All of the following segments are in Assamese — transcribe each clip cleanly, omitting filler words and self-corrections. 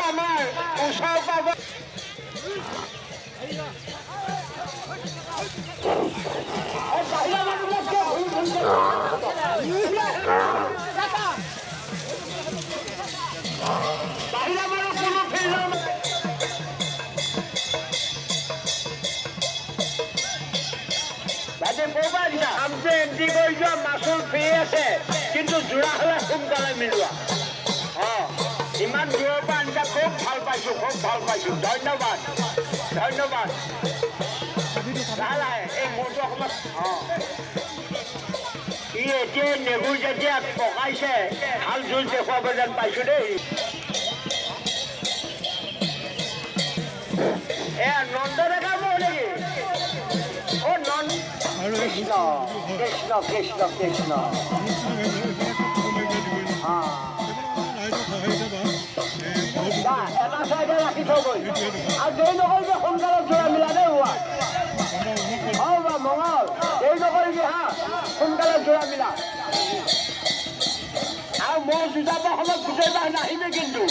আমাৰ ওচৰ পাব। বাহিৰা মানুহ কোনো ফিল্ডৰ নামটো এণ্ট্ৰি কৰি যোৱা, মাচুল ফ্ৰী আছে, কিন্তু যোৰা হ'লে সোনকালে মিলোৱা। অঁ, ইমান দূৰৰ পৰা আনিছা, খুব ভাল পাইছোঁ, খুব ভাল পাইছোঁ, ধন্যবাদ, ধন্যবাদ। লাহে লাহে এই মূৰটো অকণমান। অঁ, ই এতিয়াই নেগুৰ যেতিয়া পকাইছে, ভাল যুঁজ দেখুৱাব যেন পাইছোঁ দেই। এয়া নন্দ ডেকা মহ নেকি? অ' নন্দ, কৃষ্ণ কৃষ্ণ কৃষ্ণ কৃষ্ণ। এটা চাইডে ৰাখি থৈ আৰু দেৰি নকৰিবি, সোনকালে যোৰা মিলা দেই। হোৱা হও বা মঙল, দেৰি নকৰিবি হা, সোনকালে যোৰা মিলা। আৰু মই যুঁজাব সময়ত গোটেই বাহ নাহিবি কিন্তু।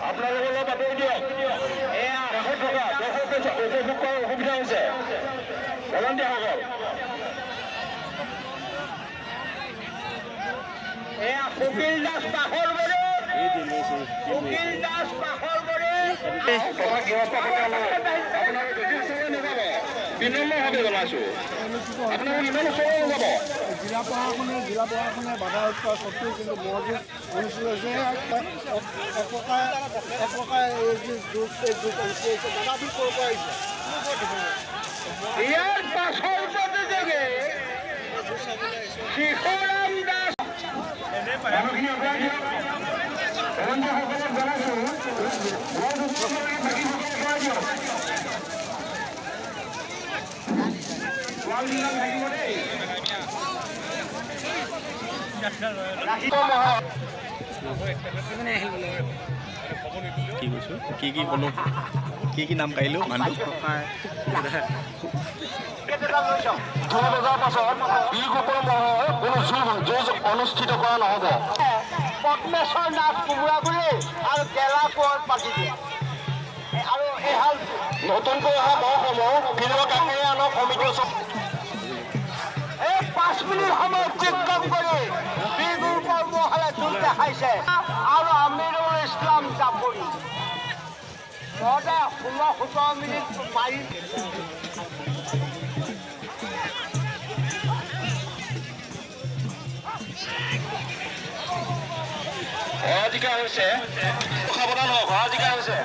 আপোনালোকে অলপ আঁতৰি দিয়ক, কাষত থকা দৰ্শকে উপভোগ কৰাৰ অসুবিধা হৈছে। ভলণ্টিয়াৰসকল, এয়া সুকিল দাস পাখৰবৰে, সুকিল দাস পাখৰবৰে। আপোনালোকে বেছি ওচৰলৈ নাযাব, বিনম্ৰভাৱে জনাইছোঁ, আপোনালোক ইমান ওচৰলৈ নাযাব। জিলা প্ৰশাসনে বাধা আৰোপ কৰা সত্ত্বেও কিন্তু ম'হ যুঁজ অনুষ্ঠিত হৈছে। এক প্ৰকাৰ এই যি যুঁজ, এই যুঁজ অনুষ্ঠিত হৈছে। দাদা, আপুনি ক'ৰ পৰা আহিছে? ইয়াৰ পাছৰ প্ৰতিযোগী শিশুৰাম দাস। মানুহখিনি আঁতৰাই দিয়ক। ভলণ্টিয়াৰসকলক জনাইছোঁ, ম'হ যুঁজিব নালাগে, বাকীসকল আঁতৰাই দিয়ক। ৱাল থাকিব দেই। কি কৈছোঁ, কি কি ক'লো, কি কি নাম কাঢ়িলোঁ মানুহটো। 2 বজাৰ পাছত বীৰগোপাল মহৰ কোনো যুঁজ অনুষ্ঠিত কৰা নহ'ব। পদ্মেশ্বৰ নাথ কোমোৰাগুৰি আৰু গেলা কোঁৱৰ পাতি দিয়ে আৰু এহাল নতুনকৈ অহা মহসমূহ ফিল্ডৰ কাষেৰে আনক সমিতিৰ। এই 5 মিনিট সময় অতিক্ৰম কৰি বীৰগোপাল মহলে যুঁজ দেখাইছে আৰু আমিৰুল ইছলাম জাপৰি। তহঁতে 16 17 মিনিট মাৰি হৰা জিকা হৈছে, সাৱধান হওক, হৰা জিকা হৈছে।